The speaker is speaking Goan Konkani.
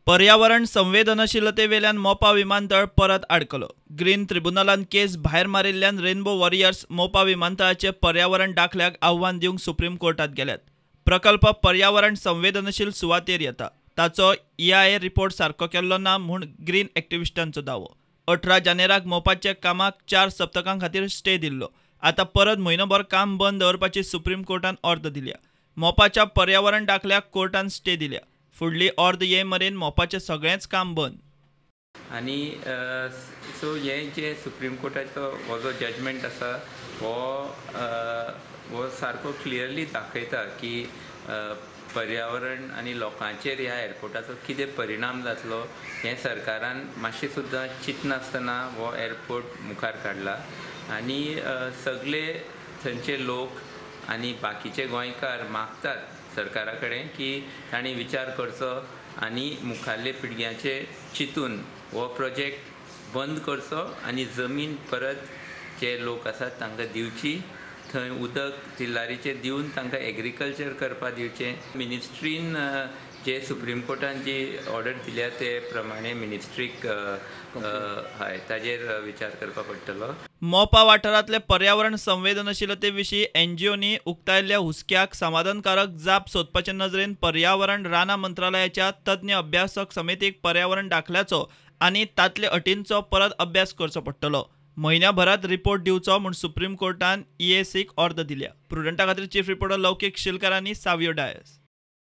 पर्यावरण संवेदनशीलतेवेल्यान मोपा विमानतळ परत आडकलो. ग्रीन ट्रिब्युनलान केस भायर मारिल्ल्यान रेनबो वॉरियर्स मोपा विमानतळाचे पर्यावरण दाखल्याक आव्हान दिवंक सुप्रीम कोर्टात गेल्यात. प्रकल्प पर्यावरण संवेदनशील सुवातेर येता, ताचो EIA report सारको केल्लो ना म्हूण ग्रीन एक्टिविस्टांचो दावो. 18 जानेराक मोपाच्या कामाक 4 सप्तकां खातीर स्टे दिल्लो. आतां परत म्हयनोभर काम बंद दवरपाची सुप्रीम कोर्टान ऑर्द दिल्या. मोपाच्या पर्यावरण दाखल्याक कोर्टान स्टे दिल्या. फुडली ऑर्द ये मेरेन मोपाचें सगळेंच काम बंद. आनी सो हें जें सुप्रीम कोर्टाचो हो जो जजमेंट आसा हो सारको क्लियरली दाखयता की पर्यावरण आनी लोकांचेर ह्या एअरपोर्टाचो कितें परिणाम जातलो हें सरकारान मातशें सुद्दां चिंतनासतना हो एअरपोर्ट मुखार काडला. आनी सगळे थंयचे लोक आनी बाकीचे गोंयकार मागतात सरकारा कडेन की तांणी विचार करचो आनी मुखाल्ले पिळग्यांचे चिंतून हो प्रोजेक्ट बंद करचो आनी जमीन परत जे लोक आसात तांकां दिवची, थंय उदक तिल्लारीचें दिवन तांकां एग्रीकल्चर करपाक दिवचें. मिनिस्ट्रीन जे सुप्रीम कोर्टान जी ऑर्डर दिल्या ते प्रमाणे मिनिस्ट्रीक हय ताजेर विचार करपाक पडटलो. मोपा वाठारांतले पर्यावरण संवेदनशीलते विशीं एनजीओनी उक्तायल्ल्या हुस्क्याक समाधानकारक जाप सोदपाचे नजरेन पर्यावरण रानां मंत्रालयाच्या तज्ञ अभ्यासक समितीक पर्यावरण दाखल्याचो आनी तांतले अटींचो परत अभ्यास करचो पडटलो. म्हयन्याभरात रिपोर्ट दिवचो म्हूण सुप्रीम कोर्टान EACक ऑर्द दिल्या. प्रुडंटा खातीर चीफ रिपोर्टर लौकीक शिलकार आनी सावियो डायस.